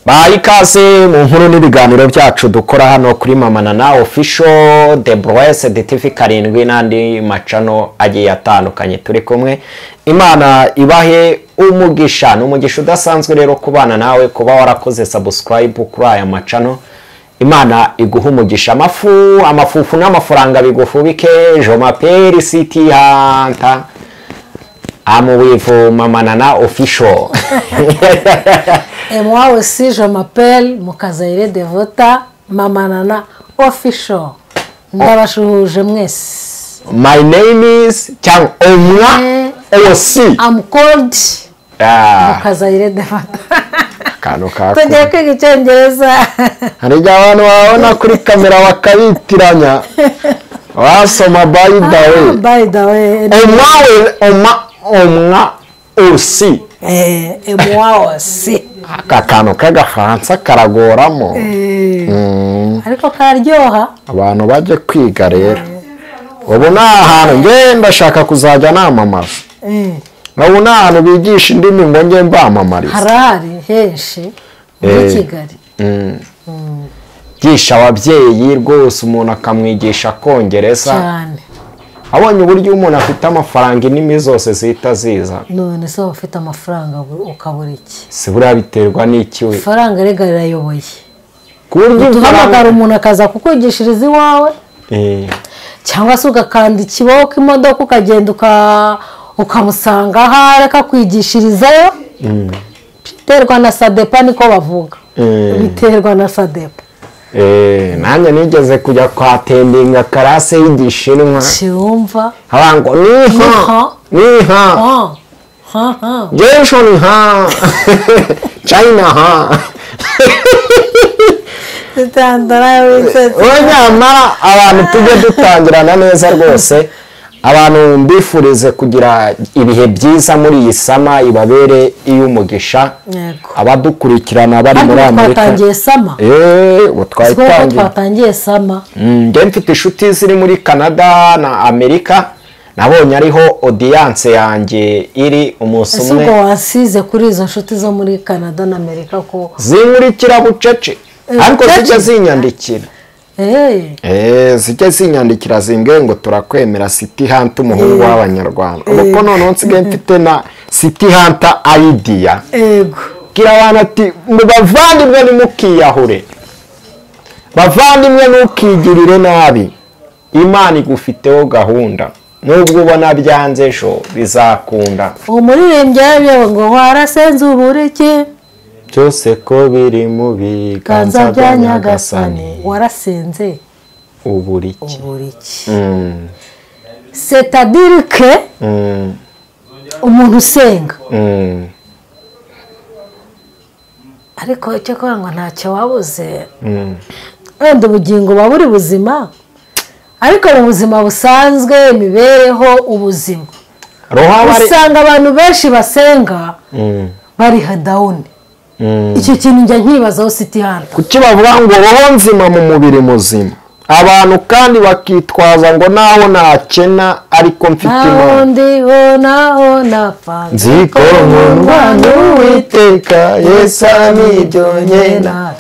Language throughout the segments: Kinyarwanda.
Baha ikaze mu nkuru n'ibiganiro byacu dukora hano kuri Mama Nana Official, The Broese, The TV 7 n'andi macano agiye atandukanye turi kumwe. Imana ibahe umugisha, ni umugisha udasanzwe rero kubana nawe, kuba warakoze subscribe kuri aya macano. Imana iguha umugisha, amafu amafufu n'amafaranga bigufubike. Je m'appelle City Hunter, I'm with Mama Nana Official. Et moi aussi, je m'appelle Mukazayire Devota, Mama Nana Official. Ndabashuhuje mwese. My name is cyangwa omwa aussi. I'm called Mukazayire Devota. Akantu kako. Tugiye kwiga icyongereza. Hari igihe abantu babona kuri kamera bakabitiranya. Wasoma by the way. By the way. Omwa omwa aussi. Et moi aussi. Aka kantu k'agafaransa karagoramo. Ariko kararyoha. Abantu bajye kwiga rero. Ubu ni ahantu nge ndashaka kuzajya namamaza. Ubu ni ahantu bigisha indimi ngo nge mbamamariza. Harahari henshi muri Kigali. Gisha ababyeyi rwose, umuntu akamwigisha kongereza. Cyane. Abonye uburyo umuntu afite amafaranga indimi zose zihita ziza. None se ufite amafaranga ukabura iki? Si buriya biterwa n'iki we? Ifaranga rega rirayoboye. Ku buryo uhamagara umuntu akaza kukwigishiriza iwawe, cyangwa se ugakanda ikiboko imodoka ukagenda ukamusanga aho akakwigishirizayo. Biterwa na sadepa, niko bavuga. Biterwa na sadepa. Nanjye nigeze kujya kwa tendinga karase y'igishinwa. Siwumva. Habango niha niha jesho niha China ha. Tutandara witse. Nyamara abantu tujye dutangirana neza rwose. Abantu mbifurize kugira ibihe byiza muri iyi sama, ibabere iy'umugisha. Abadukurikirana bari muri Amerika. Twatangiye sama. Twatangiye sama. Nge mfite inshuti ziri muri Canada na Amerika, nabonye ariho audience yanjye iri umunsi umwe. Ese ubwo wasize kuri izo nshuti zo muri Canada na Amerika ko zinkurikira bucece, ariko zijya zinyandikira. Zijya zinyandikira zimbwiye ngo turakwemera City Hunter, umuhungu w'abanyarwanda. Uko noneho nsigaye mfite na City Hunter idea. Yego. Bwira abantu ati mubavandimwe ntimukiyahure, bavandimwe ntukigirire nabi, Imana igufiteho gahunda, nubwo ubona byanze ejo bizakunda. Umuririmbyi yabyo ngo warasenze ubureke byose ko biri mu biganza bya Nyagasani. Warasenze uburiki. Uburiki. C'est-à-dire que umuntu usenga ariko icyo kuvuga ngo ntacyo wabuze, wenda ubugingo buba buri buzima, ariko mu buzima busanzwe imibereho ubuzima usanga abantu benshi basenga bari down. Icyo kintu njya nkibazaho City Hunter. Kuki bavuga ngo roho nzima mu mubiri muzima? Abantu kandi bakitwaza ngo naho nakena ariko mfite Imana. Ndiho naho napfa nzi ko nkundwa n'Uwiteka, Yesu nibyo nkena,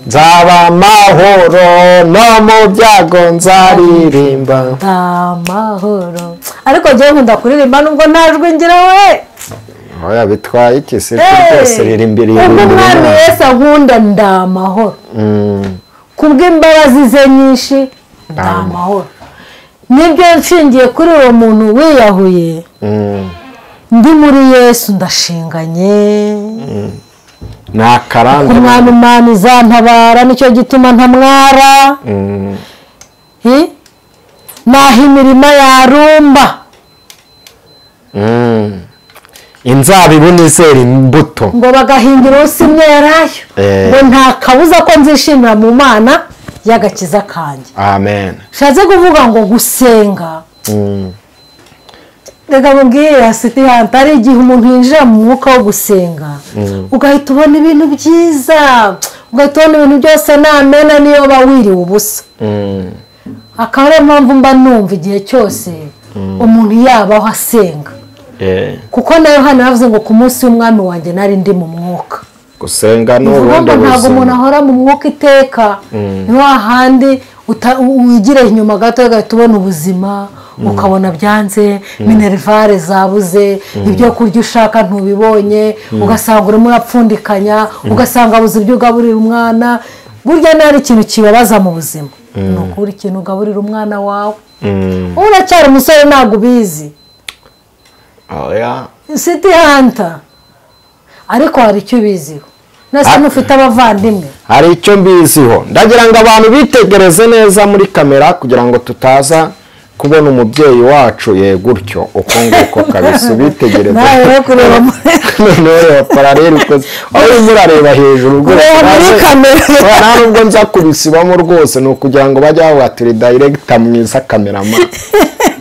nzaba amahoro no mu byago nzaririmba amahoro. Ariko njyewe nkunda kuririmba nubwo nta jwi ngira we. Oya bitwaye iki se? Byose riri imbere y'Imana. Umwami Yesu ankunda ndamahoro. Kubw'imbabazi ze nyinshi ndamahoro. Nibyo nshingiye kuri uwo muntu wiyahuye, ndi muri Yesu ndashinganye. Nakaranga Umwami Imana izantabara, nicyo gituma ntamwara. Naho imirima yarumba, inzabibu nizera imbuto, ngo bagahingira ubusa imyelayo, ngo nta kabuza ko nzishimira mu Mana y'agakiza kanjye. Amen. Nshatse kuvuga ngo gusenga, reka mubwire City Hunter, ari igihe umuntu yinjira mu mwuka wo gusenga ugahita ubona ibintu byiza, ugahita ubona ibintu byose namena niyo ba wiriwe ubusa. Akaba ariyo mpamvu mba numva igihe cyose umuntu yabaho asenga. Kuko na Yohana yavuze ngo ku munsi w'umwami wanjye nari ndi mu mwuka. Gusenga n'ubundi ntabwo umuntu ahora mu mwuka iteka, ni hahandi wigira inyuma gato ugahita ubona ubuzima, ukabona byanze, minerivare zabuze, ibyo kurya ushaka ntubibonye, ugasanga urimo urapfundikanya, ugasanga abuze ibyo ugaburira umwana. Burya nta ikintu kibabaza mu buzima ni ukubura ikintu ugaburira umwana wawe. Uracyari umusore ntabwo ubizi, City Hunter, ariko hari icyo ubiziho. Nase nufite abavandimwe, hari icyo mbiziho. Ndagira ngo abantu bitegereze neza muri kamera kugira ngo tutaza kubona umubyeyi wacu ye gutyo uko nguko kabisa, ubitegereze. Nawe kureba none paralele ukoze aho murareba hejuru rwose muri kamera, nta nubwo nza kubisibamo rwose, ni ukugira ngo bajye bavuga turi director mwiza cameraman,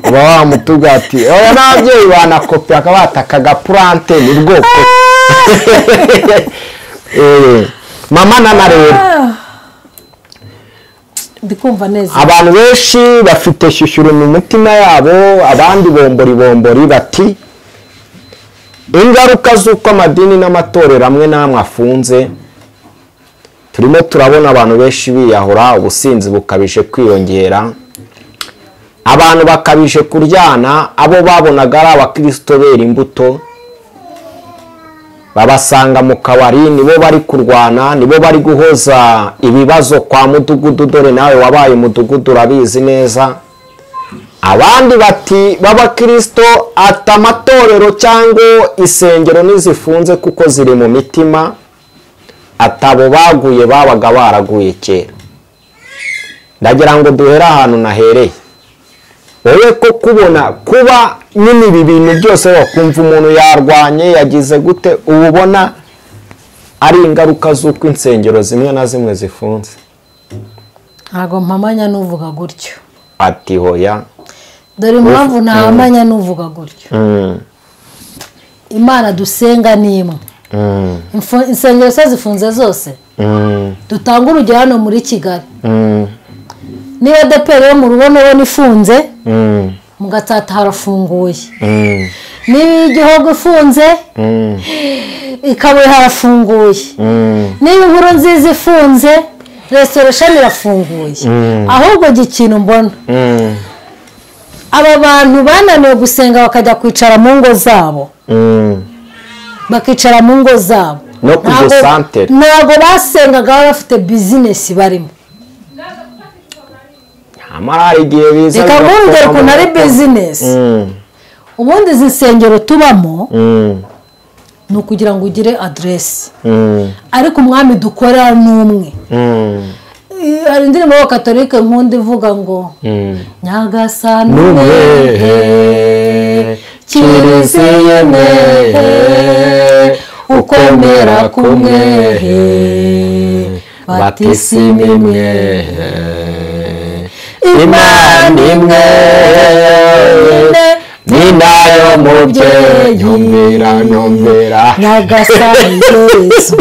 uba wamutuga ati oya n'ababyeyi banakopi akabataka gapurante ni bwoko. Mama Nana rero ndikumva neza, abantu benshi bafite shyushyuru mu mutima yabo, abandi bombori bombori bati ingaruka z'uko amadini n'amatorero amwe n'amwe afunze, turimo turabona abantu benshi biyahura, ubusinzi bukabije kwiyongera, abantu bakabije kuryana, abo babonaga ari abakristo bera imbuto babasanga mu kabari, nibo bari kurwana, nibo bari guhoza ibibazo kwa mudugudu, dore nawe wabaye mudugudu urabizi neza. Abandi bati b'abakristo ata amatorero cyangwa isengero nizifunze kuko ziri mu mitima, atabo baguye babaga baraguye kera. Ndagira ngo duhere ahantu nahereye, wowe ko kubona kuba nyine ibi bintu byose wakumva umuntu yarwanye yagize gute, ubona ari ingaruka z'uko insengero zimwe na zimwe zifunze? Ntabwo mpamanya n'uvuga gutyo. Ati hoya, dore impamvu ntahamanya n'uvuga gutyo. Imana dusenga ni imwe. Insengero se zifunze zose? Dutanga urugero hano muri Kigali, niba ADEPR yo mu Rubonobono ifunze, mu Gatsata harafunguye, niba Igihogo ifunze, Ikabuye harafunguye, niba Inkuru Nziza ifunze, Restoration irafunguye. Ahubwo ikintu mbona, aba bantu bananiwe gusenga bakajya kwicara mu ngo zabo, bakicara mu ngo zabo no ku dusantere, ntabwo basengaga baba bafite bizinesi barimo. Reka nkubwire ukuntu ari bizinesi. Ubundi izi nsengero tubamo ni ukugira ngo ugire aderesi, ariko umwami dukorera ni umwe. Hari indirimbo y'abakatolike nkunda ivuga ngo Nyagasani umwehe, Kiliziya imwehe, ukwemera kumwehe, batisimu imwehe, Imana imwe ni nayo mubyeyi, nyumvira nyumvira Nyagasani Yesu.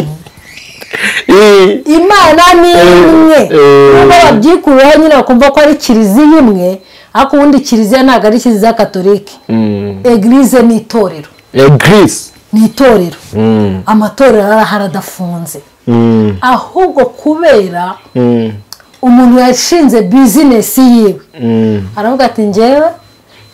Imana ni imwe. Nubwo babyikuyeho nyine bakumva ko ari kiliziya imwe, ariko ubundi kiliziya ntabwo ari kiliziya katolike. Eglise ni itorero. Eglise ni itorero. Amatorero arahari adafunze. Ahubwo kubera umuntu yashinze bizinesi yiwe, aravuga ati njyewe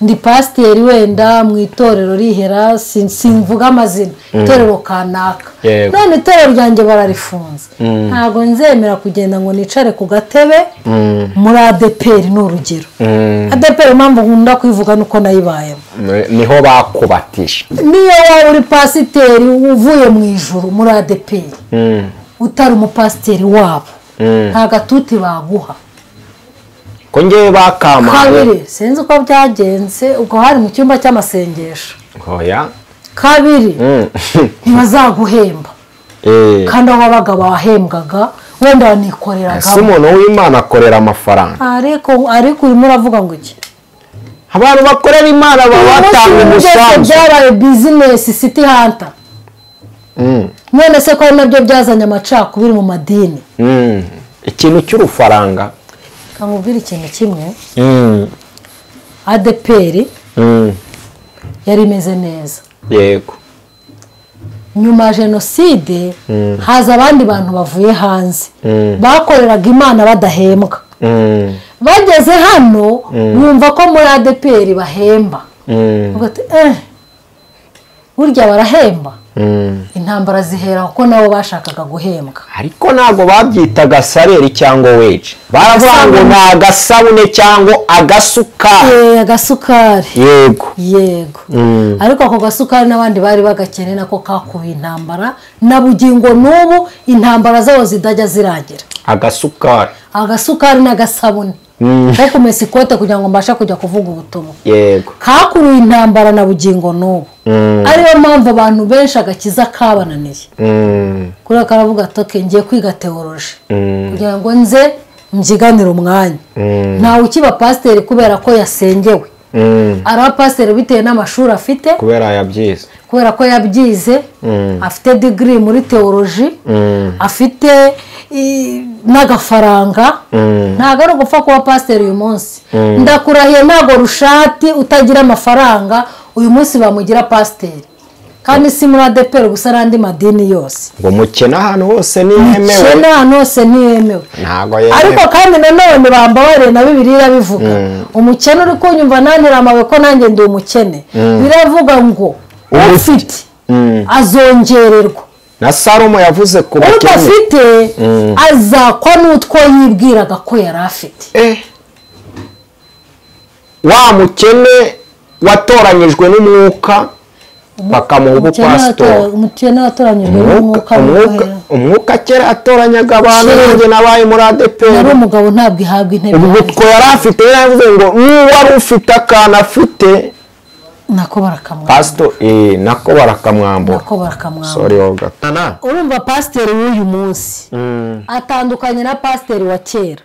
ndi pasiteri wenda mu itorero rihera, simvuga amazina, itorero kanaka, none itorero ryanjye bararifunze, ntabwo nzemera kugenda ngo nicare ku gatebe muri ADEPR. Ni urugero, ADEPR impamvu nkunda kuyivuga nuko nayibayemo, niho bakubatisha. Niyo waba uri pasiteri uvuye mu ijuru muri ADEPR, utari umupasiteri wabo, nta gatuti baguha. Ko ngewe bakama kabiri, sinzi uko byagenze, ubwo hari mu cyumba cy'amasengesho. Oya, kabiri ntibazaguhemba, kandi aho wabaga bahembwaga wenda wanikoreraga. Ese umuntu w'Imana akorera amafaranga? Ariko urimo uravuga ngo iki? Abantu bakorera Imana baba batanga umusanzu. Byabaye bizinesi City Hunter. None se ko ari nabyo byazanye amacakubiri mu madini? Ikintu cy'urufaranga. Kamubwira ikintu kimwe, ADEPR yari imeze neza. Yego. Nyuma ya jenoside haza abandi bantu bavuye hanze bakoreraga Imana badahembwa. Bageze hano bumva ko muri ADPR bahemba. Burya barahemba. Intambara zihera kuko nabo bashakaga guhembwa. Ariko ntabwo babyitaga salary cyangwa wage, baravuga ngo ni agasabune cyangwa agasukari. Agasukari. Yego yego. Ariko ako gasukari n'abandi bari bagakene nako kakuye intambara, na bugingo n'ubu intambara zabo zidajya zirangira. Agasukari, agasukari n'agasabune ko kumesa ikote kugira ngo mbashe kujya kuvuga ubutumwa. Yego. Kakuruye intambara na bugingo n'ubu. Ariyo mpamvu abantu benshi agakiza kabananiye. Kuri karavuga ati ngiye kwiga teoloji kugira ngo nze mbyiganire umwanya. Ntawe ukiba pasiteri kubera ko yasengewe. Araba pasiteri bitewe n'amashuri afite, kubera yabyize, kubera ko yabyize, afite degree muri teoloji, afite n'agafaranga. Ntabwo ari ugupfa kuba pasiteri uyu munsi. Ndakurahiye ntabwo rushati utagira amafaranga uyu munsi bamugira pasiteri. Kandi si muri ADPR gusa n'andi madini yose. Ngo mukene ahantu hose ntiyemewe. Mukene ahantu hose ntiyemewe. Ntabwo yemewe. Ariko kandi nanone bambabarire na Bibiliya irabivuga. Umukene uri kunyumva nantera amabuye ko nanjye ndi umukene. Biravuga ngo ufite azongererwa. Na Salomo yavuze ku bakene. Udafite azakwa n'utwo yibwiraga ko yari afite. Wa mukene watoranyijwe n'umwuka bakamuha ubupasitori. Umukene watoranyijwe n'umwuka, umwuka kera atoranyaga abantu, nanjye nabaye muri ADPR. Yari umugabo ntabwo ihabwa intebe. Ubwo yari afite, yaravuze ngo n'uwari ufite akantu afite nako barakamwambura. Pastor nako barakamwambura. Nako barakamwambura. Sorry oga. Urumva pasiteri w'uyu munsi atandukanye na pasiteri wa kera.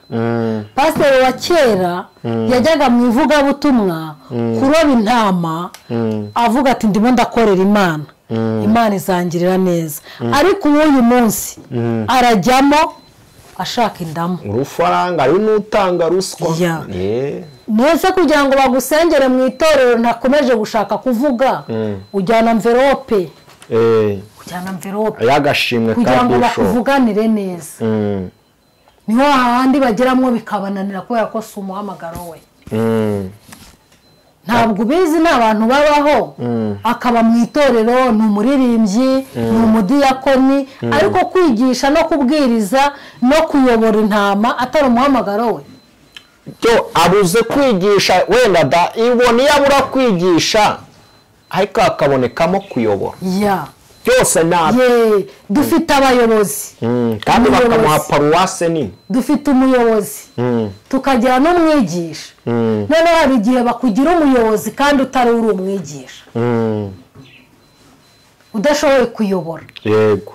Pasiteri wa kera yajyaga mu ivugabutumwa kuroba intama avuga ati ndimo ndakorera Imana, Imana izangirira neza. Ariko uw'uyu munsi arajyamo ashaka indamu, urufaranga ari n'utanga ruswa. Nese kugira ngo bagusengere mu itorero ntakomeje gushaka kuvuga, ujyana envelope. Ujyana envelope y'agashimwe kugira ngo bakuvuganire neza. Niho hahandi bageramo bikabananira kubera ko si umuhamagaro we. Ntabwo ubizi n'abantu babaho, akaba mu itorero ni umuririmbyi, ni umudiyakoni, ariko kwigisha no kubwiriza no kuyobora intama atari umuhamagaro we. Byo abuze kwigisha wenda da ibona iyo abura kwigisha ariko akabonekamo kuyobora. Byose nabi. Dufite abayobozi kandi bakamuha paruwase nini. Dufite umuyobozi tukagira n'umwigisha. Noneho hari igihe bakugira umuyobozi kandi utari uri umwigisha, udashoboye kuyobora. Yego.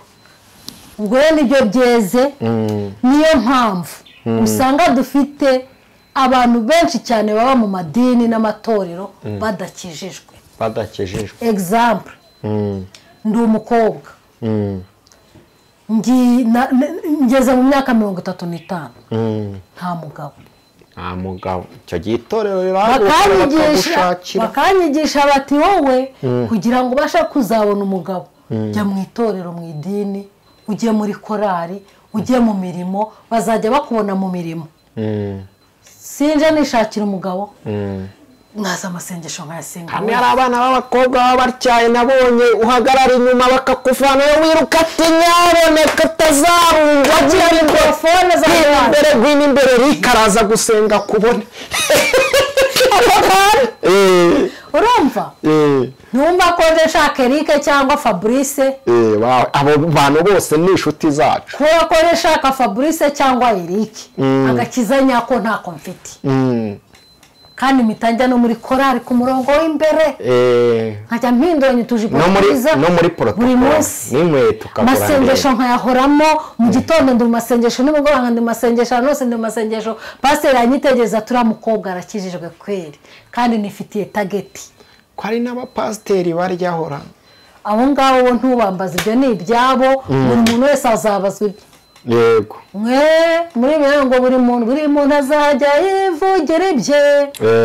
Ubwo rero nibyo byeze. Niyo mpamvu usanga dufite abantu benshi cyane baba mu madini n'amatorero badakijijwe. Badakijijwe. Example. Ndi umukobwa. Ngeze mu myaka 35. Nta mugabo. Nta mugabo. Icyo gihe itorero riragushakira. Bakanyigisha bati wowe kugira ngo ubashe kuzabona umugabo, jya mu itorero, mu idini, ujye muri korari, ujye mu mirimo, bazajya bakubona mu mirimo. Sinje nishakira umugabo. Mwaza amasengesho nkayasenga. Hamwe hari abana b'abakobwa baba batyaye nabonye uhagarara inyuma bakakuvanayo wiruka ati nyaboneka utazarungwa, agira mikrofone za imbere gwina imbere rikaraza gusenga kubone. Urumva? Ntumva ko nje nshaka Eric cyangwa Fabrice. Abo bantu bose ni inshuti zacu. Kubera ko nje nshaka Fabrice cyangwa Eric, agakiza nyako ntako mfite. Kandi mitanjya no muri korari ku murongo w'imbere. Nkajya mpinduranya utujipo twiza no muri protocol n'inkweto ukagura. Amasengesho nkayahoramo mu gitondo, ndi mu masengesho, nimugoroba ndi mu masengesho, ahantu hose ndi mu masengesho. Pasiteri yanyitegereza turiya mukobwa arakijijwe kweri, kandi nifitiye tageti. Ko hari n'abapasiteri baryahora. Abo ngabo bo ntubambaze, ibyo ni ibyabo, buri muntu wese azabazwa ibye. Yego. Mwe muri ngo buri muntu azajya yivugira ibye,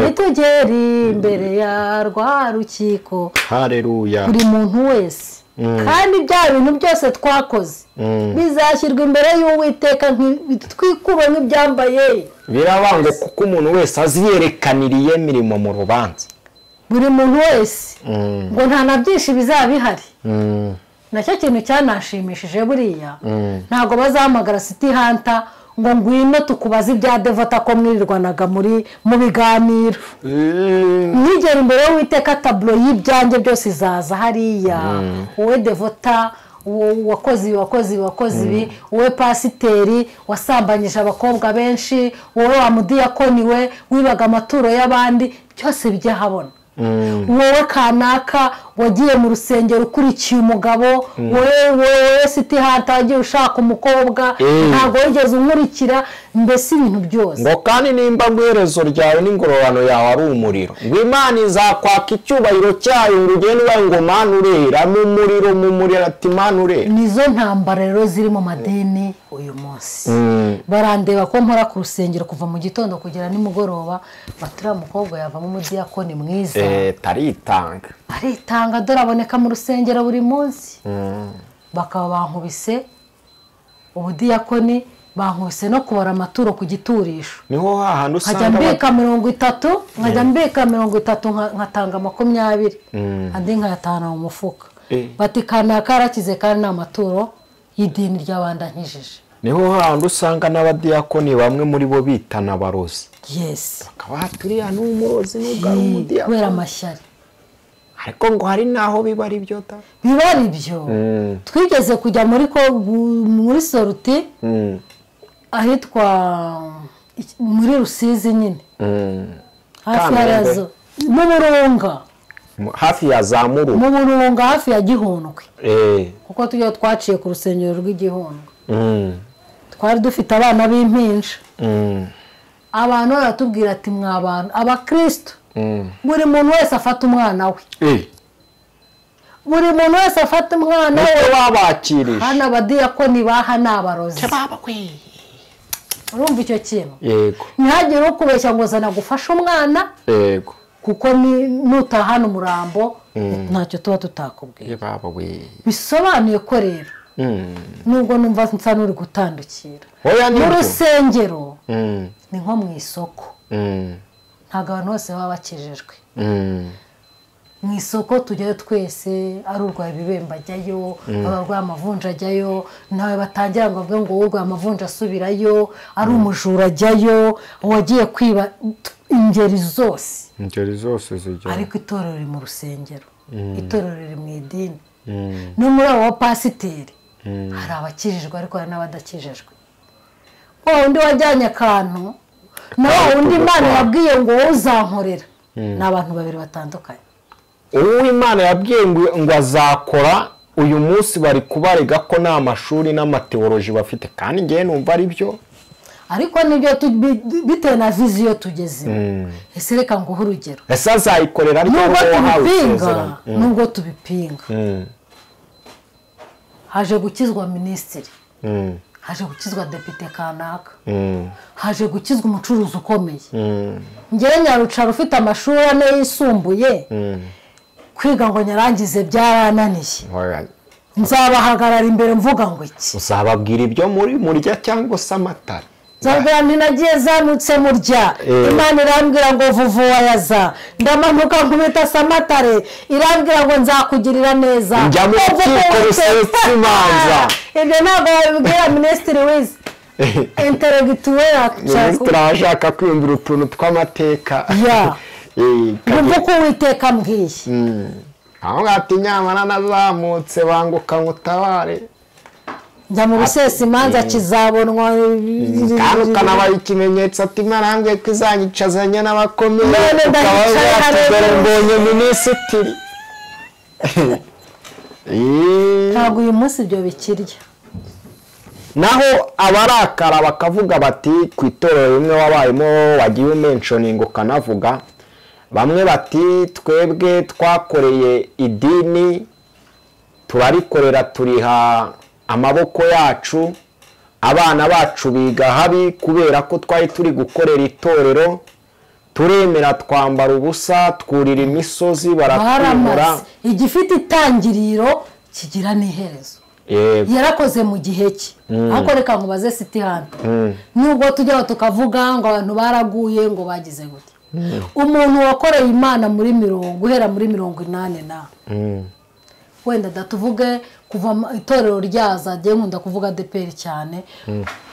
nitugere imbere ya rwa rukiko. Haleluya. Buri muntu wese. Kandi bya bintu byose twakoze bizashyirwa imbere y'Uwiteka twikube nk'ibyambaye. Birabanga kuko umuntu wese aziyerekaniriye mirimo mu rubanza. Buri muntu wese ngo nta na byinshi bizaba bihari. Nacyo kintu cyanashimishije buriya, ntabwo bazahamagara City Hunter ngo ngwino tukubaze ibya Devota ko mwirirwanaga muri mu biganiro. Nigera imbere y'Uwiteka tablo y'ibyanjye byose izaza hariya. Wowe Devota wakoze ibi, wakoze ibi, wakoze ibi, wowe pasiteri wasambanyije abakobwa benshi, wowe wa mudiyakoni we wibaga amaturo y'abandi, byose bijya habona. Wowe kanaka wagiye mu rusengero ukurikiye umugabo, wowe City Hunter wagiye ushaka umukobwa, ntabwo wigeze unkurikira, mbese ibintu byose. Ngo kandi nimba iherezo ryawe n'ingororano yawe ari umuriro, ngo Imana izakwaka icyubahiro cyayo, ngo ugende ubaye ngo Mana urera mu muriro, mu muriro, ati Mana urera. Nizo ntambara rero ziri mu madini uyu munsi. Barandeba ko mpora ku rusengero kuva mu gitondo kugera nimugoroba, baturiya mukobwa yavamo umudiyakoni mwiza. Taritanga. Aritanga, dore aboneka mu rusengero buri munsi. Bakaba bankubise ubudiyakoni, bankubise no kubara amaturo ku giturisho. Niho hahandi usanga nkajya mbika 30, nkajya mbika 30, nkatanga 20, andi nkayatahana mu mufuka. Bati kanaka yarakize kandi ni amaturo y'idini ry'abandi ankijije. Niho hahandi usanga n'abadiyakoni bamwe muri bo bitana abarozi. Yes. Bakaba turiya ni umurozi nubwo ari umudiyakoni. Kubera amashyari. Ariko ngo hari naho biba ari byo ta? Biba ari byo. Twigeze kujya muri muri Soruti, ahitwa muri Rusizi nyine. Hafi ya zo mu Burunga. Hafi ya za Muru. Mu Burunga hafi ya Gihundwe. Kuko tujya twaciye ku rusengero rw'Igihundwe. Twari dufite abana b'impinja. Abantu baratubwira ati mwa bantu abakristo, buri muntu wese afata umwana we. Buri muntu wese afata umwana we. Wabakirije. Hano abadiyakoni baha n'abarozi. Urumva icyo kintu? Yego. Ntihagire ukubeshya ngo zana gufasha umwana. Yego. Kuko nutahana umurambo ntacyo tuba tutakubwiye. Bisobanuye ko rero nubwo numva nsa n'uri gutandukira mu rusengero ni nko mu isoko. Ntabwo abantu bose baba bakijijwe. Mu isoko tujyayo twese, ari urwaye ibibembe ajyayo, abarwaye amavunja ajyayo, nawe batangira ngo bavuge ngo urwaye amavunja asubirayo, ari umujura ajyayo, uwagiye kwiba, ingeri zose. Ingeri zose zijyayo. Ariko itorero riri mu rusengero, itorero riri mu idini. No muri abo bapasiteri hari abakijijwe ariko hari n'abadakijijwe. Wa wundi wajyanye akantu na wa wundi Imana yabwiye ngo wowe uzankorera, ni abantu babiri batandukanye. Uwo Imana yabwiye ngo azakora, uyu munsi bari kubarega ko nta mashuri n'amateoloji bafite, kandi ngewe numva ari byo. Ariko nibyo bitewe na viziyo tugezemo. Ese reka nguhe urugero. Ese azayikorera ariko wahawe isezerano? Nubwo tubipinga, haje gukizwa minisitiri, haje gukizwa depite kanaka, haje gukizwa umucuruzi ukomeye. Ngewe Nyarucara ufite amashuri ane yisumbuye, kwiga ngo nyarangize byarananiye. Nzabahagarara imbere mvuga ngo iki? Uzababwira ibyo muri murya cyangwa se amatara? Nzabwira nti nagiye zamutse murya, Imana irambwira ngo vuvu wayaza, ndamanuka nkubita samatare, irambwira ngo nzakugirira neza. Njya mu rukiko rusetsa imanza. Ibyo ntabwo babibwira minisitiri wize intellectuel. Minisitiri ashaka kwiyumvira utuntu tw'amateka. Ngumva ko Uwiteka ambwiye. Aho ngati nyamara nazamutse banguka ngutabare. Njya mu rusesa imanza kizabonwa. Kandi ukanabaha ikimenyetso ati Imana yambwiye ko izanyicazanya n'abakomeye, ukaba dore mbonye minisitiri. Ntabwo uyu munsi ibyo bikirya. Naho abarakara bakavuga bati ku itorero rimwe wabayemo wagiye umenshoninga ukanavuga, bamwe bati twebwe twakoreye idini turarikorera turiha amaboko yacu, abana bacu biga habi kubera ko twari turi gukorera itorero, turemera twambara ubusa, twurira imisozi baratwimura. Igifite itangiriro Kigira n'iherezo. Yarakoze mu gihe cye. Ariko reka nkubaze City Hunter. Nubwo tujya tukavuga ngo abantu baraguye ngo bagize gute. Umuntu wakoreye Imana muri guhera muri 80 na. Wenda datuvuge kuva itorero ryaza giye nkunda kuvuga ADEPR cyane.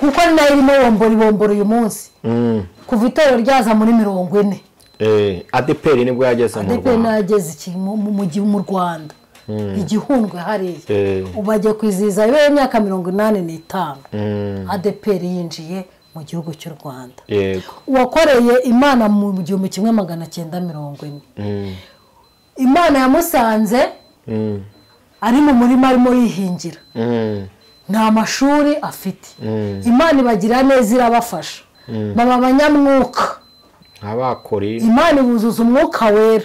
Kuko ari nayo irimo bombori bombori uyu munsi. Kuva itorero ryaza muri 40. ADEPR nibwo yageze mu Rwanda. ADEPR yageze mu Rwanda. Igihundwe hariya. Ubagiye kwizihiza ibe imyaka 85. ADEPR yinjiye mu gihugu cy'u Rwanda. Yego. Uwakoreye Imana mu 1940. Imana yamusanze ari mu murima arimo yihingira. Nta mashuri afite. Imana ibagira neza irabafasha. Baba abanyamwuka. Abakori. Imana ibuzuza umwuka wera.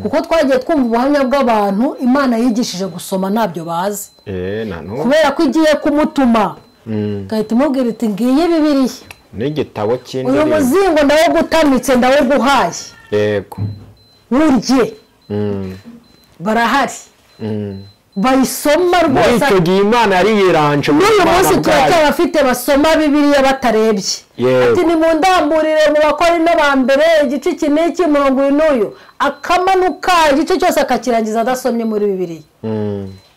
Kuko twagiye twumva ubuhamya bw'abantu Imana yigishije gusoma ntabyo bazi. Kubera ko igiye kumutuma. Gahita imubwira iti ngiye Bibiliya. N'igitabo cy'indirimbo. Uyu muzingo ndawugutamitse ndawuguhaye. Yego. Burye. Barahari. Bayisoma rwose. Muri icyo gihe Imana yari yiranje. N'uyu munsi turacyabafite basoma Bibiliya batarebye. Ati nimundamburire mu Bakorinto ba mbere igice iki n'iki umurongo uyu n'uyu. Akamanuka igice cyose akakirangiza adasomye muri Bibiliya.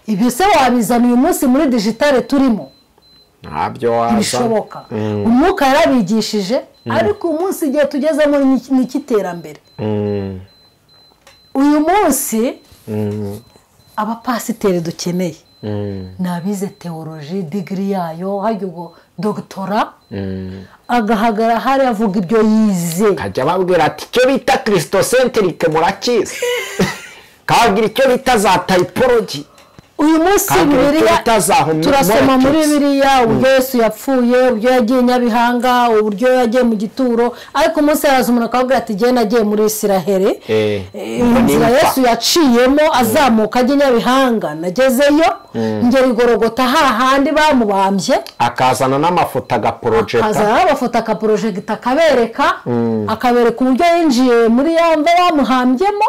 Ibyo se wabizana uyu munsi muri digitale turimo? Ntabyo waza. Bishoboka. Umwuka yarabigishije ariko umunsi igihe tugezemo ni ikiterambere. Uyu munsi abapasiteri dukeneye ni abize teoloji digiri yayo harya ubwo dogitora agahagara hari avuga ibyo yize. Akajya ababwira ati icyo bita kirisitosentirike murakizi. Kababwira icyo bita za tayipoloji. Uyu munsi Bibiliya turasoma muri Bibiliya uburyo Yesu yapfuye, uburyo yagiye Nyabihanga, uburyo yagiye mu gituro, ariko umunsi araza umuntu akababwira ati jye nagiye muri Isiraheli, inzira Yesu yaciyemo azamuka ajya Nyabihanga nagezeyo, ngera igorogota hahandi bamubambye, akazana n'amafoto agaporojegita, akazana n'amafoto agaporojegita akabereka, akabereka uburyo yinjiye muri ya mva bamuhambyemo,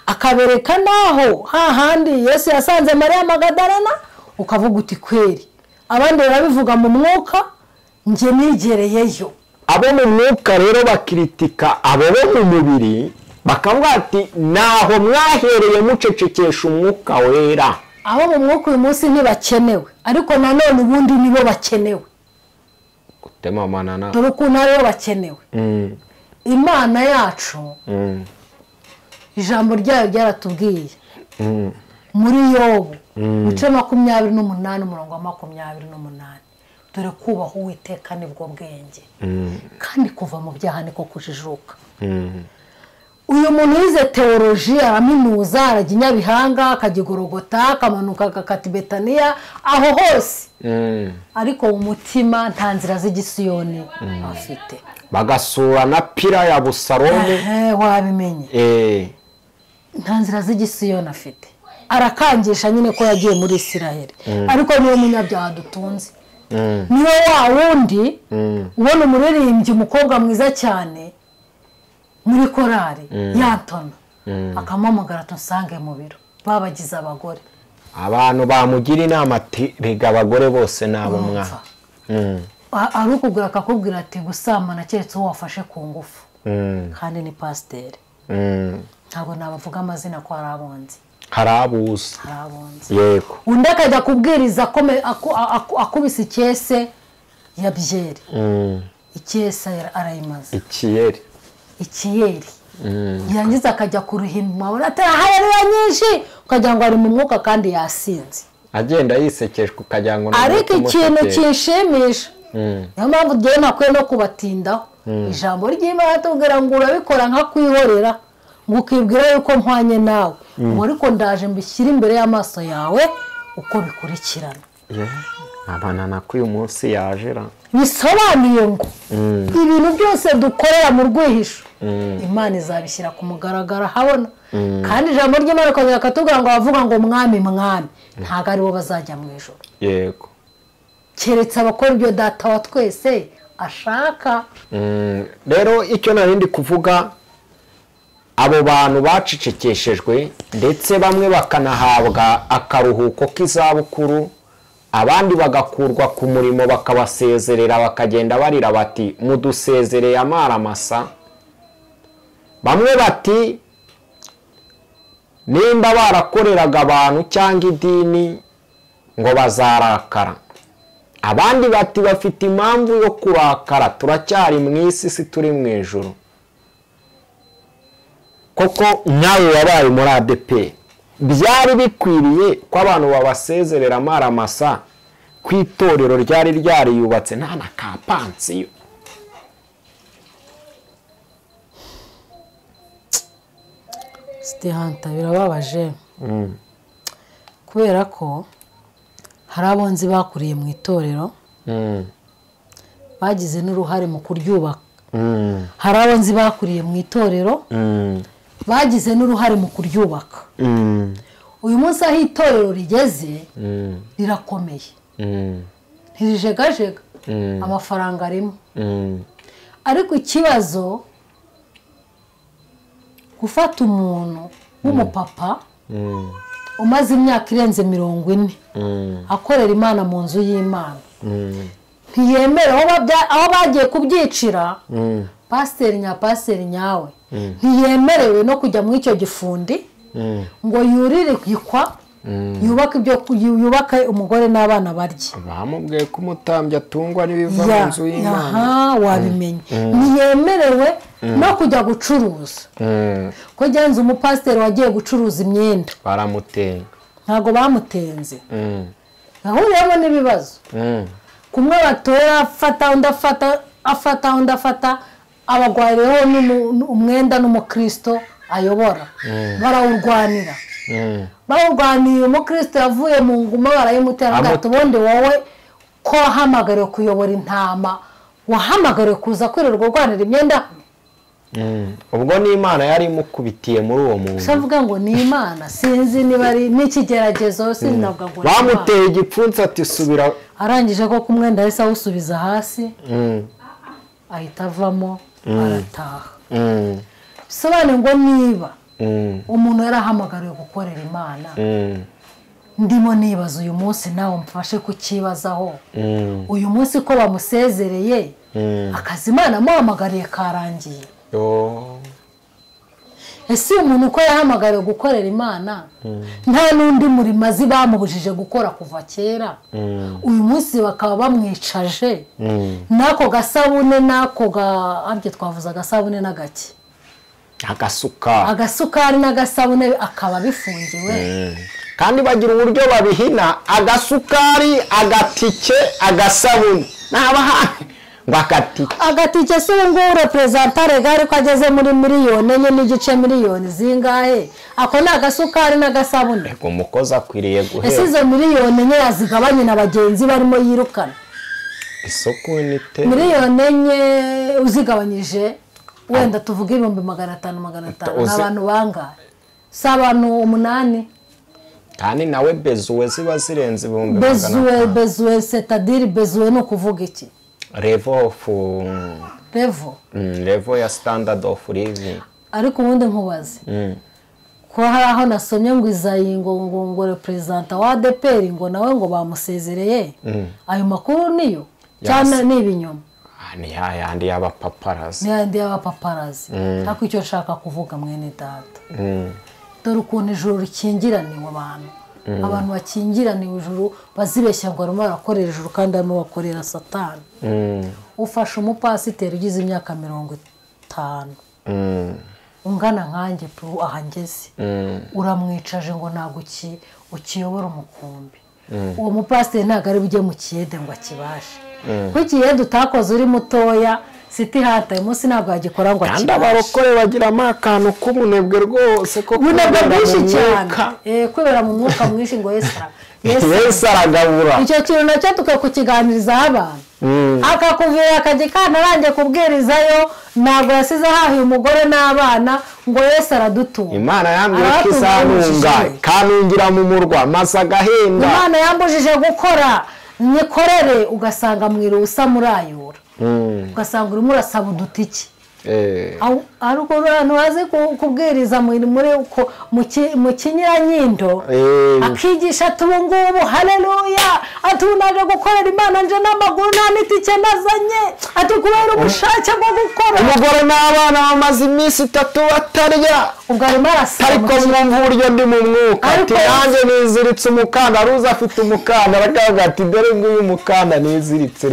akabereka naho hahandi Yesu yasanze Mariya Magadalena, ukavuga uti kweri abandi barabivuga mu mwuka nge nigereyeyo. Abo mu mwuka rero bakritika abo bo mu mubiri bakavuga ati naho mwahereye mucecekesha umwuka wera. Abo mu mwuka uyu munsi ntibakenewe, ariko nanone ubundi nibo bakenewe. Gutema manana dore ukuntu aribo bakenewe. Imana yacu ijambo ryayo ryaratubwiye muri Yobu ibice 28 umurongo wa 28, dore kubaha Uwiteka nibwo bwenge kandi kuva mu byaha niko kujijuka. Uyu muntu yize teoloji araminuza, arajya i Nyabihanga, akajya i Gorogota, akamanuka agakata i Betaniya, aho hose, ariko mu mutima nta nzira z'igisiyoni afite. Bagasura na pira ya Busalomu. Wabimenye. Nta nzira z'igisiyoni afite. Arakangisha nyine ko yagiye muri Isiraheli, ariko niwe munyabyaha dutunze. Niwe wa wundi ubona umuririmbyi umukobwa mwiza cyane muri korari yantona, akamuhamagara tusange mu biro, babagize abagore. Abantu bamugira inama ati rega abagore bose nabo mwa. Ari ukugura akakubwira ati gusambana keretse uwo wafashe ku ngufu. Kandi ni pasiteri. Ntabwo nabavuga amazina ko hari abonzi. Harabuze. Yego. Undi akajya kubwiriza akubise icyese ya byeri. Icyese arayimaze. Ikiyeri. Ikiyeri. Yangiza akajya kuruhimba mabona ati haleluya nyinshi, ukagira ngo ari mu mwuka kandi yasinze. Agenda yisekeshwa ukagira ngo. Ariko ikintu kinshimisha, niyo mpamvu ngewe nakwiye no kubatindaho. Ijambo ry'Imana tubwira ngo urabikora nka kwihorera, ngo ukibwira yuko mpwanye nawe, ngo ariko ndaje mbishyire imbere y'amaso yawe uko bikurikirana. Abanana ko uyu munsi yajera. Bisobanuye ngo ibintu byose dukorera mu rwihisho Imana izabishyira ku mugaragaro habona. Kandi ijambo ry'Imana rikongera rikatubwira ngo abavuga ngo mwami mwami ntabwo aribo bazajya mu ijuru. Yego. Keretse abakora ibyo data wa twese ashaka. Rero icyo narindi kuvuga, Abo bantu bacecekeshejwe ndetse bamwe bakanahabwa akaruhuko k'izabukuru, abandi bagakurwa ku murimo bakabasezerera bakagenda barira bati mudusezereye amaramasa. Bamwe bati nimba barakoreraga abantu cyangwa idini ngo bazarakara. Abandi bati bafite impamvu yo kurakara, turacyari mu isi si turi mu ijuru. Koko nyawe wabaye muri ADEPR, byari bikwiriye ko abantu babasezerera amaramasa ku itorero ryari ryariyubatse nta na ka pansiyo? City Hunter, birababaje kubera ko hari abonzi bakuriye mu itorero bagize n'uruhare mu kuryubaka. Hari abonzi bakuriye mu itorero bagize n'uruhare mu kuryubaka. Uyu munsi aho itorero rigeze rirakomeye, ntirijegajega, amafaranga arimo. Ariko ikibazo gufata umuntu w'umupapa umaze imyaka irenze 40 akorera Imana mu nzu y'Imana, ntiyemera aho bagiye kubyicira. Pasiteri nyapasiteri nyawe ntiyemerewe no kujya muri icyo gifundi ngo yurire ikwa yubake ibyo yubake umugore n'abana barye. Bamubwiye ko umutambyi atungwa n'ibiva mu nzu y'Imana. Wabimenye. Ntiyemerewe no kujya gucuruza. Ko genza umupasiteri wagiye gucuruza imyenda baramutenga. Ntago bamutenze, ahuriyemo n'ibibazo. Kumwe batora afata undi afata afata undi afata, abagwariyeho umwenda n'umukristo ayobora, barawurwanira. Bawurwaniye, umukristo yavuye mu nguma barayimutera ati ubundi wowe ko wahamagariwe kuyobora intama, wahamagariwe kuza kwirirwa urwanira imyenda. Ubwo ni Imana yari imukubitiye muri uwo muntu. Savuga ngo ni Imana, sinzi niba ari n'ikigeragezo, sinavuga ngo bamuteye igipfunsi ati subira. Arangije ko kumwenda yahise awusubiza hasi, ahita avamo arataha. Bisobanuye ngo niba umuntu yarahamagariwe gukorera Imana, ndimo nibaza uyu munsi nawe mfashe kukibazaho. Uyu munsi ko bamusezereye, akazi Imana amuhamagariye karangiye. Ese umuntu uko yahamagariwe gukorera Imana, nta n'undi murimo azi bamubujije gukora kuva kera, uyu munsi bakaba bamwicaje n'ako gasabune n'ako aribyo twavuze agasabune n'agake, agasukari n'agasabune akaba bifungiwe. Kandi bagira uburyo babihina, agasukari, agatike, agasabune n'abaha ngo agatike. Agatike se ubu ngubu reperezanta regare ko ageze muri 4.5 miliyoni zingahe? Ako ni agasukari n'agasabune. Ego umukozi akwiriye guhera. Ese izo 4 miliyoni yazigabanye na bagenzi barimo yirukana? Isoko ni te 4 miliyoni uzigabanyije wenda tuvuge 500,000 500,000 n'abantu bangahe? Si abantu 8. Kandi nawe bezuwe ziba zirenze 500,000. Bezuwe c'est-à-dire bezuwe no kuvuga iki? Level of level. Level ya standard of living. Ariko ubundi nkubaze. Ko hari aho nasomye ngo Izayi ngo ngo representa wa ADEPR ngo nawe ngo bamusezereye. Ayo makuru niyo cyane ni ibinyoma. Ni yandi y'abapaparazi. Ni yandi y'abapaparazi. Ariko icyo nshaka kuvuga mwene data. Dore ukuntu ijuru rikingiraniwe abantu. Abantu bakingiraniwe ijuru bazibeshya ngo barimo barakorera ijuru kandi barimo bakorera Satani. Ufashe umupasiteri ugize imyaka 50 ungana nkanjye aha ngeze, uramwicaje ngo ntabwo ukiyobora umukumbi. Uwo mupasiteri ntabwo ari bujye mu kiyede ngo akibashe. Kuko ikiyede utakoze uri mutoya, City Hunter uyu munsi ntabwo yagikora ngo akibashe. Kandi abarokore bagiramo akantu k'ubunebwe rwose, ko ubunebwe bwinshi cyane, kwibera mu mwuka mwinshi ngo Yesu aragabura. Icyo kintu nacyo tukakukiganirizaho abantu. Akakuvira akajya arangiye kubwirizayo, ntabwo yasize ahahiye umugore n'abana ngo Yesu aradutunga. Imana yambwiye ko izanunga kanungira mu murwa maze agahenda. Imana yambujije gukora nikorere, ugasanga mwiriwe usa murayura, ugasanga urimo urasaba udutike. Ari uko abantu bazi kubwiriza mu kinyuranyindo, akigisha ati ubu ngubu haleluya, ati ubu naje gukorera Imana nje n'amaguru nta n'itike nazanye, ati kubera ubushake bwo gukora. Umugore n'abana bamaze iminsi 3 batarya. Ubwo arimo arasaba. Ariko mwumva uburyo ndi mu mwuka, ati nanjye niziritse umukanda, ruza afite umukanda, arakavuga ati dore nguyu umukanda niziritse.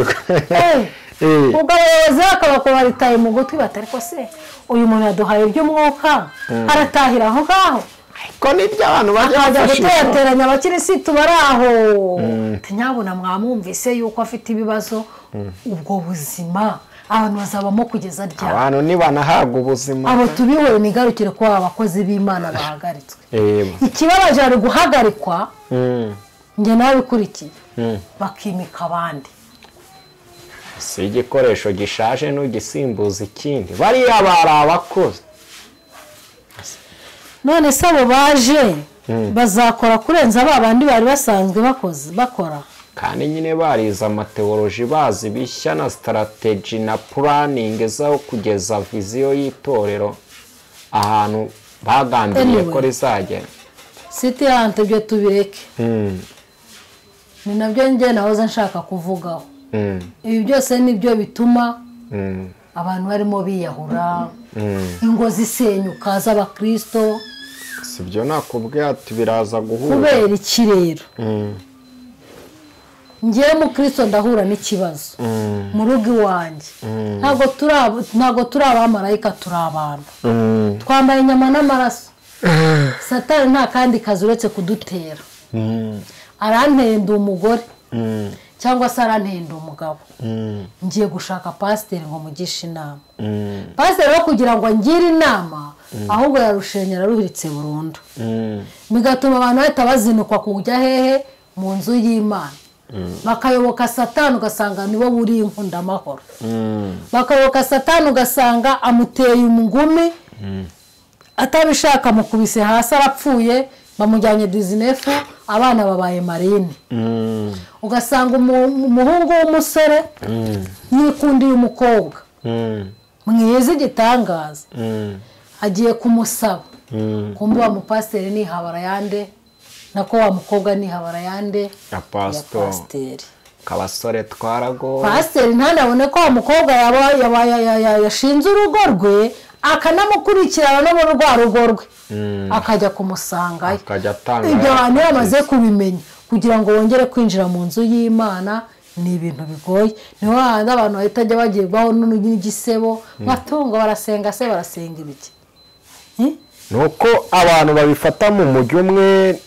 Ubwo abayobozi bakaba baritaye mu gutwi bati ariko se uyu muntu yaduhaye iby'umwuka aratahira aho ngaho. Ariko nibyo abantu bajya guterateranya abakirisitu bari aho. Nyabuna mwamwumvise yuko afite ibibazo, ubwo buzima abantu bazabamo kugeza ryari? Abantu nibanahabwa ubuzima. Abo tubihore nigarukire ko abakozi b'Imana bahagaritswe. Ikibabaje ari guhagarikwa, njye nabikurikiye, bakimika abandi. Si igikoresho gishaje n'ugisimbuza ikindi, bariya bari abakozi. None se abo baje bazakora kurenza ba bandi bari basanzwe bakora? Kandi nyine barize amateoloji, bazi bishya na strategy na planning zo kugeza viziyo y'itorero ahantu bagambiriye ko rizagera. City Hunt ibyo tubireke. Ni nabyo njye nahoze nshaka kuvugaho. Ibi byose nibyo bituma abantu barimo biyahura, ingo zisenyuka z'abakristo. Sibyo nakubwiye ati biraza guhura. Kubera iki rero? Njye mu Kristo ndahura n'ikibazo mu rugo iwanjye. Ntabwo turi abamarayika, turi abantu. Twambaye inyama n'amaraso. Satani nta kandi kazi uretse kudutera. Arantenda umugore cyangwa se arantenda umugabo. Ngiye gushaka pasiteri ngo mugishe inama. Pasiteri wo kugira ngo ngire inama, ahubwo yarushenye araruhiritse burundu. Bigatuma abantu bahita bazinukwa kujya hehe? Mu nzu y'Imana. Bakayoboka Satani ugasanga nibo buri inkundamahoro. Bakayoboka Satani ugasanga amuteye umugumi, atabishaka mukubise hasi arapfuye, bamujyanye dizinefu, abana babaye marine. Ugasanga umuhungu w'umusore yikundiye umukobwa mwiza igitangaza, agiye kumusaba, kumbe wa mupasiteri nihabara yande, nako wa mukobwa nihabara yande ya pasiteri. Kabasore twarago pasiteri ntanabone ko wa mukobwa yashinze urugo rwe, akanamukurikirana no mu rwa rugo rwe, akajya kumusangayo. Ibyo abantu bamaze kubimenya, kugira ngo wongere kwinjira mu nzu y'Imana ni ibintu bigoye. Niho handi abantu bahita bagirwaho n'igisebo, matungo barasenga se barasenga ibiki. Nuko abantu babifata mu mujyi umwe,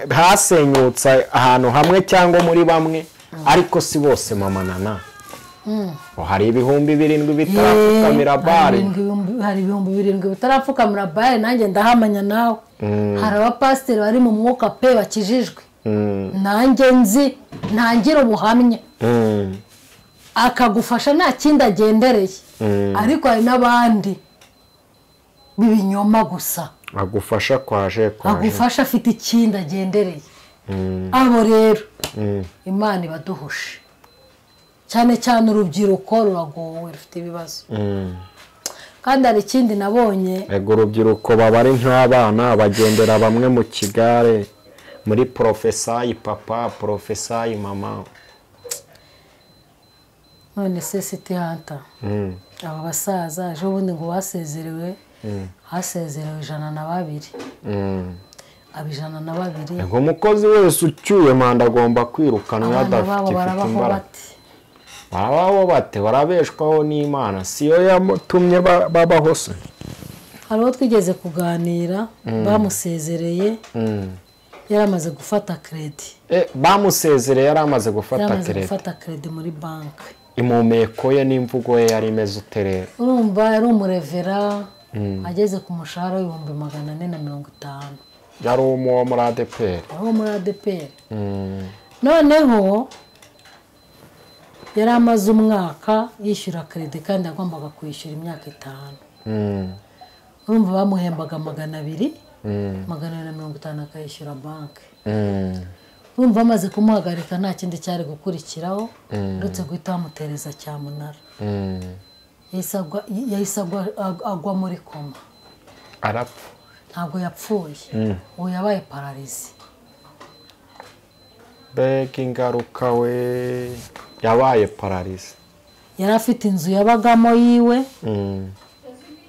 hasenyutse ahantu hamwe cyangwa muri bamwe, ariko si bose mama Nana. Hari 7,000 bitarapfukamira bare. Hari 7,000 bitarapfukamira bare, nanjye ndahamanya nawe. Hari abapasiteri bari mu mwuka pe bakijijwe, nanjye nzi ntangira ubuhamya, akagufasha nta kindi agendereye. Ariko hari n'abandi b'ibinyoma gusa, agufasha kwaje agufasha afite ikindi agendereye. Abo rero Imana ibaduhushe. Cyane cyane urubyiruko ruragowe, rufite ibibazo. Kandi hari ikindi nabonye, ego urubyiruko baba ari nk'abana bagendera bamwe mu kigare, muri profesayi papa, profesayi mama. None se City Hunter, aba basaza ejo bundi ngo basezerewe, hasezerewe 102. Aba 102. Ego umukozi wese ucyuye manda agomba kwirukanwa adafite imbaraga. Barabaho bate? Barabeshwaho n'Imana, siyo yamutumye babaho se? Hari uwo twigeze kuganira, bamusezereye yaramaze gufata kredi. Bamusezereye yaramaze gufata kredi. Gufata kredi muri banki. Impumeko ye n'imvugo ye yari imeze uterera. Urumva yari umurevera, ageze ku mushahara w'450,000. Yari uwo muri ADPR. Yari uwo muri ADPR. Noneho yari amaze umwaka yishyura kredi kandi agombaga kwishyura imyaka 5. Urumva bamuhembaga 200, 250 akayishyura banki. Urumva amaze kumuhagarika nta kindi cyari gukurikiraho uretse guhita bamutereza cyamunara. Yahise agwa muri koma, arapfa. Ntabwo yapfuye, ubu yabaye pararizi. Mbega ingaruka we, yabaye pararizi. Yari afite inzu yabagamo yiwe,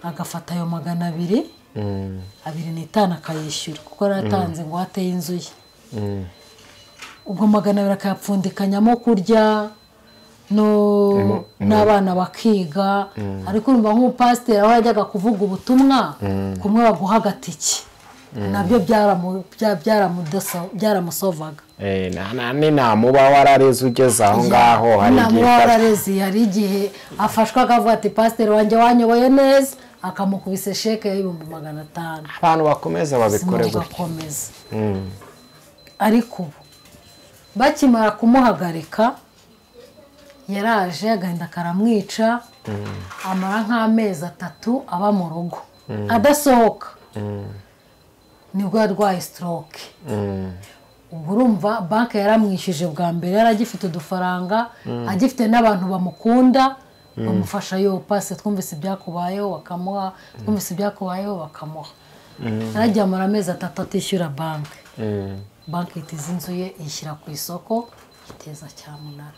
agafata ayo 200 25 akayishyura, kuko yaratanze ngo ateye inzu ye. Ubwo 200 akayapfundikanyamo kurya no n'abana bakiga. Ariko urumva nk'umupasiteri aho yajyaga kuvuga ubutumwa kumwe baguha agatike, nabyo byaramusovaga. Namuba warareze ugeze aho ngaho, hari igihe afashwa akavuga ati pasiteri wanjye wanyoboye neza, akamukubise sheke y'ibihumbi 500. Abantu bakomeza babikore gutya. Ariko ubu bakimara kumuhagarika yaraje agahinda karamwica, amara nk'amezi 3 aba mu rugo adasohoka. Nibwo yarwaye stroke. Ubwo urumva banki yaramwishyuje bwa mbere, yaragifite udufaranga, agifite n'abantu bamukunda bamufasha, yo pase twumvise ibyakubayeho bakamuha, twumvise ibyakubayeho bakamuha. Yaragiye amara amezi 3 atishyura banki. Banki itiza inzu ye iyishyira ku isoko, iteza cyamunara.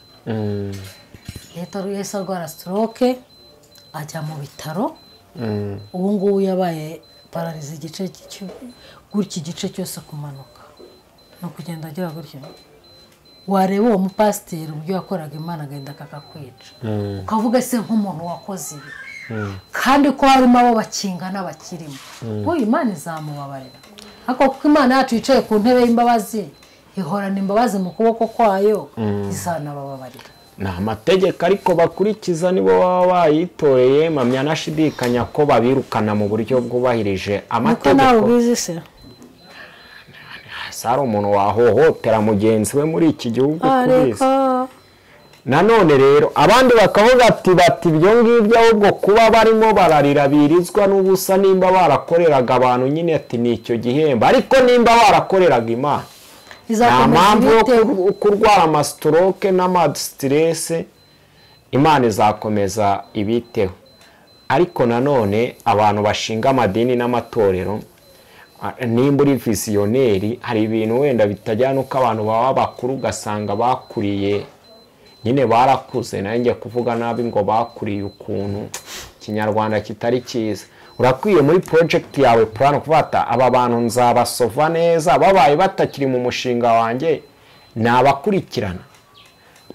Yahise arwara stroke ajya mu bitaro. Ubu ngubu yabaye pararize igice gutya, igice cyose kumanuka no kugenda agira gutya. Wareba uwo mupasiteri uburyo yakoraga Imana agenda akakwica, ukavuga se nk'umuntu wakoze ibi, kandi ko harimo abo bakingana bakirimo, uyu Imana izamubabarira. Ariko kuko Imana yacu yicaye ku ntebe y'imbabazi, ihorana imbabazi mu kuboko kwayo, izanabababarira. Ni amategeko ariko bakurikiza, nibo baba bayitoreye. Mpamya nashidikanya ko babirukana mu buryo bwubahirije amategeko. Sari umuntu wahohotera mugenzi we muri iki gihugu kubizi. Nanone rero abandi bakavuga ati bati ibyo ngibyo ahubwo kuba barimo bararira birizwa n'ubusa, nimba barakoreraga abantu nyine ati ni icyo gihembo, ariko nimba barakoreraga Imana nta mpamvu yo kurwara amastroke n'amasiterese, Imana izakomeza ibiteho. Ariko nanone abantu bashinga amadini n'amatorero, nimba uri visiyoneri, hari ibintu wenda bitajyana uko abantu baba bakuru, ugasanga bakuriye nyine barakuze. Nanjye kuvuga nabi ngo bakuriye ukuntu Kinyarwanda kitari cyiza. Urakwiye muri project yawe plan kuvata aba bantu nzabasova neza, babaye batakiri mu mushinga wanjye nabakurikirana,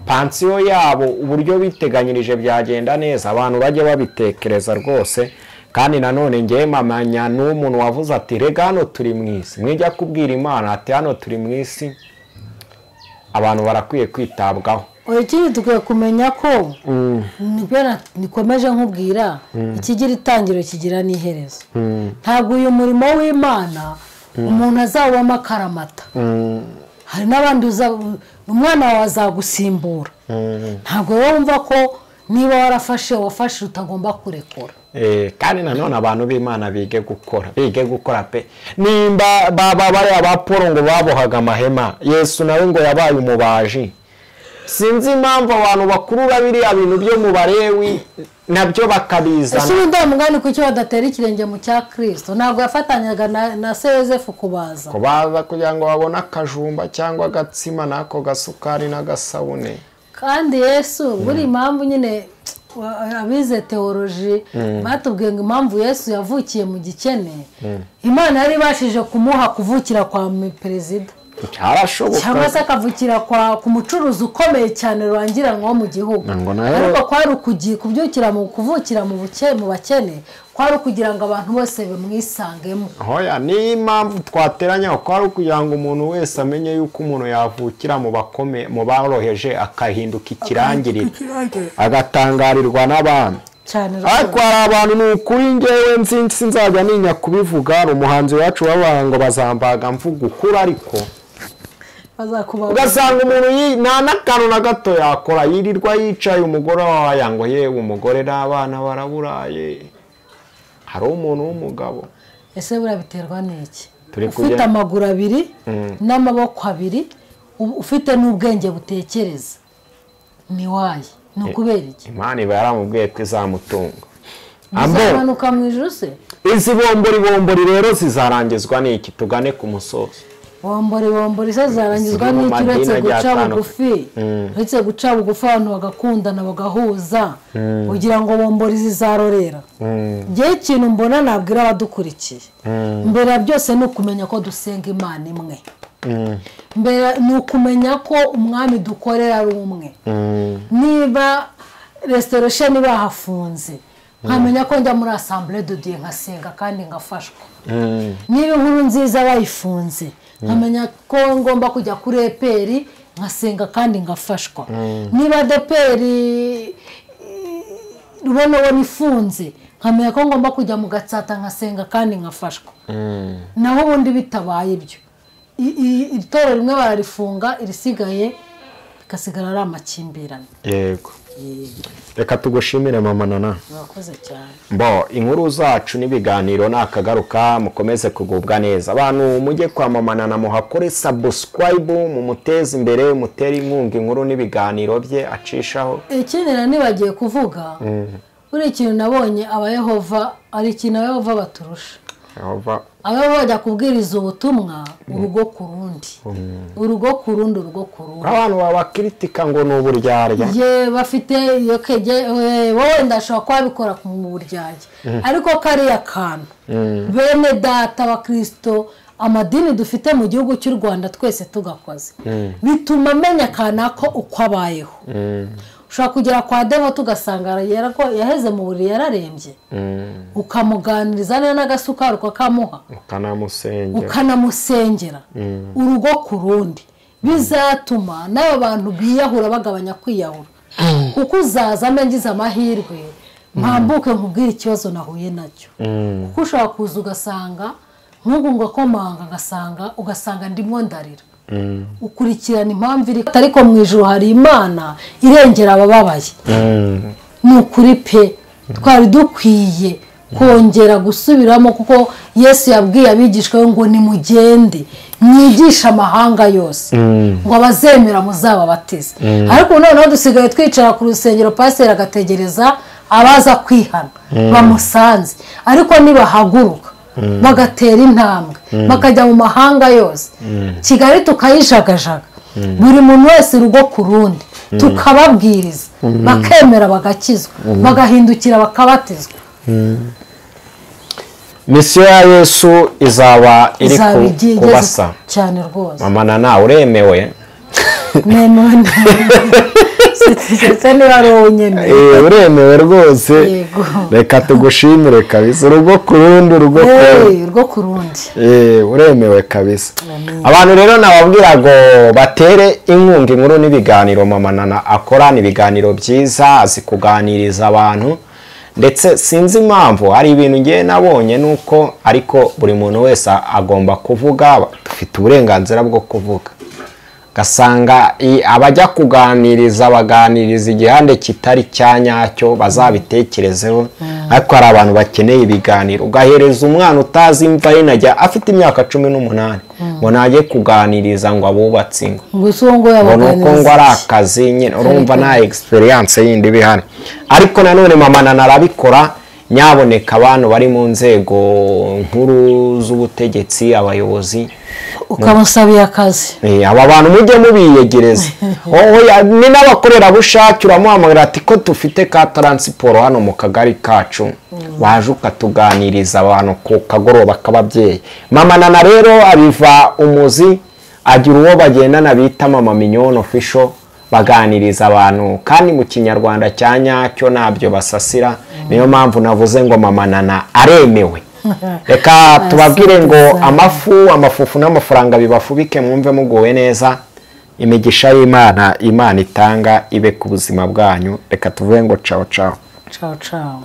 pansiyo yabo uburyo biteganyirije byagenda neza. Abantu bajye babitekereza rwose. Kandi nanone ngewe mamanya n'umuntu wavuze ati rega hano turi mu isi, mwijya kubwira Imana ati hano turi mu isi, abantu barakwiye kwitabwaho. Ikindi dukwiye kumenya ko nikomeje nkubwira, ikigira itangiro kigira n'iherezo. Ntabwo uyu murimo w'Imana umuntu azawubamo akaramata. Hari n'abandi umwana wawe azagusimbura. Ntabwo wumva ko niba warafashe wafashe utagomba kurekura. Kandi nanone abantu b'Imana bige gukora, bige gukora pe. Nimba baba bari aba Paul ngo babohaga amahema, Yesu nawe ngo yabaye umubaji. Sinzi impamvu abantu bakurura biriya bintu byo mu Barewi nabyo bakabizana. Ese ubundi mugani kuki badatera ikirenge mu cya Kristo? Ntabwo yafatanyaga na Yosefu kubaza. Kubaza kugira ngo babone akajumba cyangwa agatsima nako gasukari n'agasabune. Kandi Yesu buri impamvu nyine abize teoloji batubwiye ngo impamvu Yesu yavukiye mu gikene, Imana yari ibashije kumuha kuvukira kwa perezida, cyangwa se akavukira ku mucuruzi ukomeye cyane rurangiranwa wo mu gihugu. Ariko kwari kubyukira mu kuvukira mu bakene, kwari kugira ngo abantu bose bamwisangemo. Hoya ni impamvu twateranya, kwari kugira ngo umuntu wese amenye yuko umuntu yavukira mu bakome, mu baroroheje, akahinduka ikirangirire, agatangarirwa n'abantu. Ariko hari abantu ni ukuri ngewe nzi nzajya ninya kubivuga, umuhanzi wacu w'abantu bazambaga mvuga ukuri, ariko ugasanga umuntu nta n'akantu na gato yakora, yirirwa yicaye umugore wawe ngo yewe umugore n'abana baraburaye. Hari umuntu w'umugabo. Ese buriya biterwa n'iki? Ufite amaguru abiri n'amaboko abiri, ufite n'ubwenge butekereza, ni waye. Ni ukubera iki? Imana iba yaramubwiye ko izamutunga. Izamanuka mu ijuru se? Izi bombori bombori rero zizarangizwa n'iki? Tugane ku musozo. Bombori bombori se zarangizwa n'iki uretse guca bugufi? Uretse guca bugufi abantu bagakundana bagahuza, kugira ngo bombori zizarorera. Njye ikintu mbona nabwira abadukurikiye, mbere ya byose ni ukumenya ko dusenga Imana imwe. Mbere ni ukumenya ko umwami dukorera ari umwe. Niba restaurant bahafunze, nkamenya ko njya muri Assemblée de Dieu nkasenga kandi ngafashwa. Niba inkuru nziza bayifunze, nkamenya ko ngomba kujya kuri EPR nkasenga kandi ngafashwa. Niba ADEPR rubona ifunze, nkamenya ko ngomba kujya mu Gatsata nkasenga kandi ngafashwa. Naho ubundi bitabaye ibyo, itorero rimwe bararifunga, irisigaye bikasigara ari amakimbirane. Yego. Reka tugushimire mama Nana. Murakoze cyane. Bo inkuru zacu n'ibiganiro nakagaruka, mukomeze kugubwa neza. Abantu mujye kwa mama Nana muhakore subscribe, mumuteze imbere, mutere inkunga inkuru n'ibiganiro bye acishaho. Ikindi nibagiye kuvuga, buri kintu nabonye abayehova ari ikintu abayehova baturusha. Abayehova bajya kubwiriza ubutumwa urugo ku rundi, urugo ku rundi, urugo ku rundi. Abantu babakritika ngo ni uburyarya. Ye bafite iyo keje wowe ndashobora kwabikora ku buryarya, ariko kariya kantu bene data wa Kristo, amadini dufite mu gihugu cy'u Rwanda twese tugakoze, bituma amenya kanako uko abayeho. Ushobora kugera kwa Devo tugasanga yaheze mu buriri yararembye, ukamuganiriza neza n'agasukari ukakamuha, ukanamusengera urugo ku rundi. Bizatuma n'aba bantu biyahura bagabanya kwiyahura, kuko uzaza amengize amahirwe mpambuke nkubwire ikibazo nahuye nacyo. Kuko ushobora kuza ugasanga nk'ubu ngo akomanga ugasanga ndimo ndarira. Ukurikirana impamvu iri, ariko mu ijuru hari Imana irengera abababaye. Ni ukuri pe, twari dukwiye kongera gusubiramo, kuko Yesu yabwiye abigishwa ngo nimugende mwigishe amahanga yose, ngo abazemera muzababatize. Ariko noneho dusigaye twicara ku rusengero, pasiteri agategereza abaza kwihana bamusanze, ariko nibahaguruka bagatera intambwe bakajya mu mahanga yose, Kigali tukayijagajaga, buri muntu wese urugo ku rundi, tukababwiriza bakemera bagakizwa, bagahindukira bakabatizwa. Misiyo ya Yesu izaba iri kubasa cyane rwose. Mama Nana uremewe? Nemewe. Uremewe rwose. Reka tugushimire kabisa, urugo ku rundi, urugo ku rundi. Uremewe kabisa. Abantu rero nababwira ngo batere inkunga inkuru n'ibiganiro mama Nana akora, ni ibiganiro byiza, azi kuganiriza abantu. Ndetse sinzi impamvu hari ibintu ngiye nabonye nuko, ariko buri muntu wese agomba kuvuga, dufite uburenganzira bwo kuvuga. Gasanga abajya kuganiriza baganiriza igihande kitari cya nyacyo, bazabitekerezeho. Ariko hari abantu bakeneye ibiganiro, ugahereza umwana utazi imva ye najya afite imyaka 18 ngo najye kuganiriza ngo abubatse ingo, ngo nuko ngo ari akazi nyine, urumva nta experience yindi bihari. Ariko nanone mama Nana arabikora. Nyaboneka abantu bari mu nzego nkuru z'ubutegetsi, abayobozi, ukamusabiye akazi. Aba bantu mujye mubiyegereza. Ni n'abakorerabushake, uramuhamagara ati ko dufite ka taransiporo hano mu kagari kacu, waje ukatuganiriza abantu ku kagoroba k'ababyeyi. Mama Nana rero abiva umuzi, agira uwo bagendana bita Mama Mignone Official, baganiriza abantu kandi mu kinyarwanda cya nyacyo nabyo basasira. Niyo mpamvu navuze ngo mama Nana aremewe. Reka tubabwire ngo amafu, amafufu n'amafaranga bibafubike, mwumve muguwe neza. Imigisha y'Imana, Imana itanga ibe ku buzima bwanyu. Reka tuvuge ngo ciao ciao. Ciao ciao.